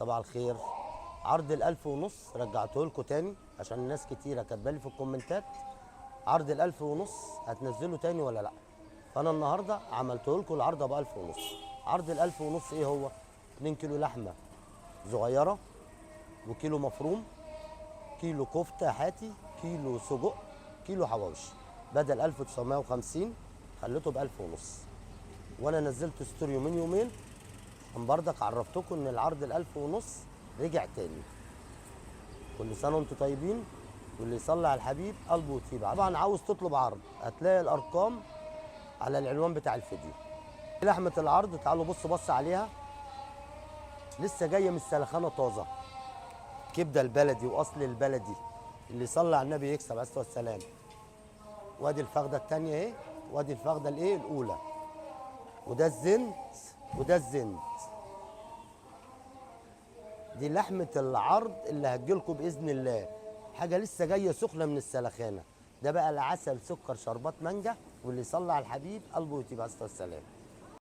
صباح الخير. عرض 1500 رجعته لكم تاني عشان الناس كتيرة كاتبالي في الكومنتات عرض 1500 هتنزله تاني ولا لا. فانا النهارده عملته لكم العرض ب 1500. عرض 1500 ايه هو؟ 2 كيلو لحمه صغيرة وكيلو مفروم، كيلو كفته حاتي، كيلو سجق، كيلو حواوشي. بدل 1950 خليته ب 1500. وانا نزلت story من يومين عشان بردك عرفتكم ان العرض 1500 رجع تاني. كل سنة وانتم طيبين، واللي يصلي على الحبيب قلبه يطيب. طبعا عاوز تطلب عرض هتلاقي الارقام على العنوان بتاع الفيديو. لحمه العرض تعالوا بصوا بص عليها، لسه جاية من السلخانه طازة، كبده البلدي واصل البلدي، اللي يصلي على النبي يكسب عليه الصلاة والسلام. وادي الفخده الثانية اهي، وادي الفخده الايه الاولى، وده الزند وده الزند. دي لحمه العرض اللي هتجيلكم باذن الله، حاجة لسه جاية سخنة من السلخانه. ده بقى العسل سكر شربات مانجا، واللي يصلي على الحبيب قلبه يطيب عليه الصلاة والسلام.